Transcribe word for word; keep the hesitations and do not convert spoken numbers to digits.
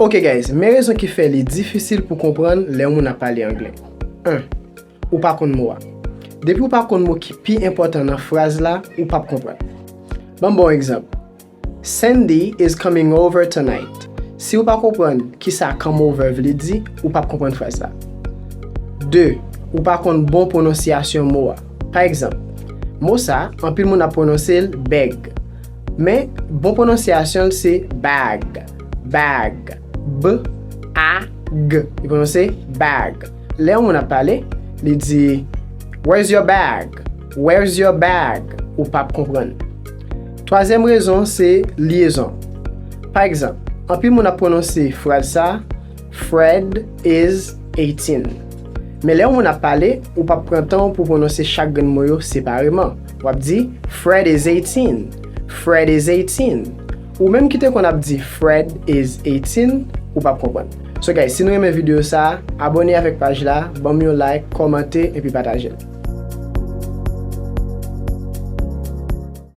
Ok guys, men rezon ki fè li difisil pou konprann lè yon moun ap pale anglè. En, ou pa konn mo a. Depi ou pa konn mo ki pi enpòtan nan fraz la, ou p ap konprann. Ban m ba w egzanp. Sandy is coming over tonight. Si ou pa konprann kisa come over vle di, ou p ap konprann fraz la. De, ou pa konn bon pwononsyasyon mo a. Pa egzanp, mo sa, anpil moun ap pwononse l bag. Men, bon pwononsyasyon l se bag, bag, b, a, g. Li pwononse bag. Lè yon moun ap pale, li di, "Where's your bag? Where's your bag?" Ou p ap konprann. Twazyèm rezon se lyezon. Pa egzanp, anpil moun ap pwononse fraz sa, "Fred is eighteen." Men lè yon moun ap pale, ou p ap pran tan w pou pwononse chak grenn mo yo separeman. W ap di, "Fred is eighteen. Fred is eighteen." Ou menm ki te konn ap di, "Fred is eighteen," ou p ap konprann. So guys, si nou renmen videyo sa, abòne avèk paj la, ban m yon like, kòmante, epi pataje l.